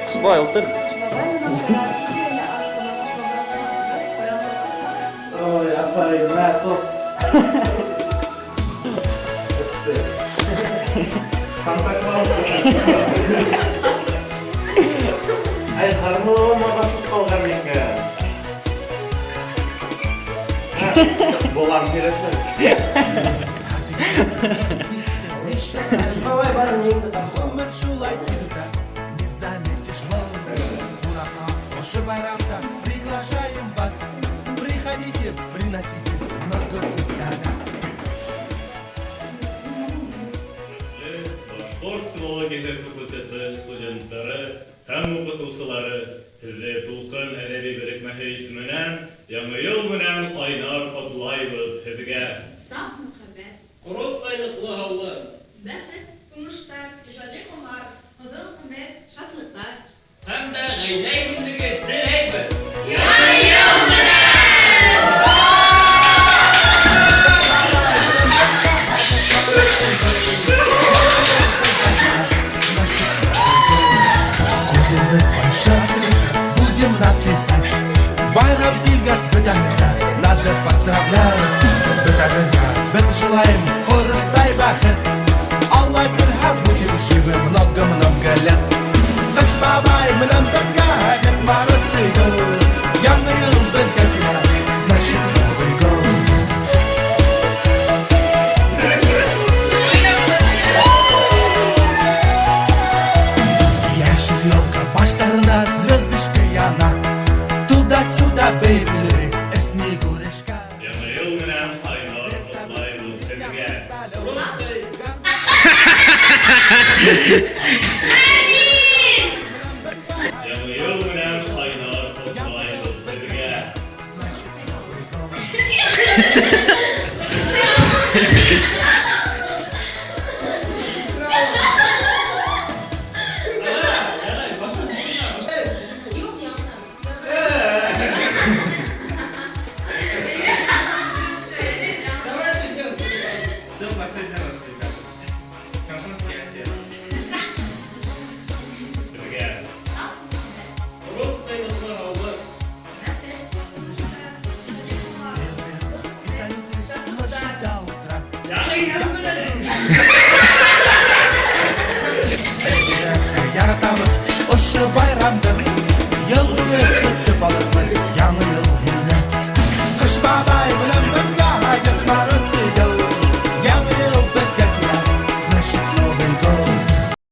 Кыш бабай, ултыр. Ой, афарин, мә, тот. Санта Клаус. Ай, ҡармылығым аҙашып ҡалған икән. Болан һөйләшә. Бабай, бар, мине Ғүмер шулай тиҙ үтә, не заметишь Ҡунаҡҡа ошо байрамда приглашаем вас. Приходите, приносите много вкусных. Башҡорт филологияһы факультеты студенттары һәм уҡытыусылары һеҙҙе «Тулҡын» әҙәби берекмәһе исеменән Яңы йыл менән ҡайнар ҡотлайбыҙ һеҙгә! Саф мөхәббәт. Ҡоростай ныҡлы һаулыҡ. Бәхет, уңыштар, ижади ҡомар, оҙон ғүмер, шатлыҡтар. Һәм дә ғаилә иминлеге теләйбеҙ. Яңы йыл менән! Будем написать. Байрам килгәс бөтәһен дә надо поздравлять. Бөтәгеҙгә беҙ желаем ҡоростай бәхет. Алла бирһә, будем живы много-много лет. Ҡыш бабай менән бергә Дед Мороз идут. Яңы йыл беҙгә килә, значит, Новый год. Йәшел елка баштарында звездочка яна. Туда-сюда бейеп йөрөй Снегурочка. Яңы йыл менән ҡайнар ҡотлайбыҙ һеҙгә! Ҡоростай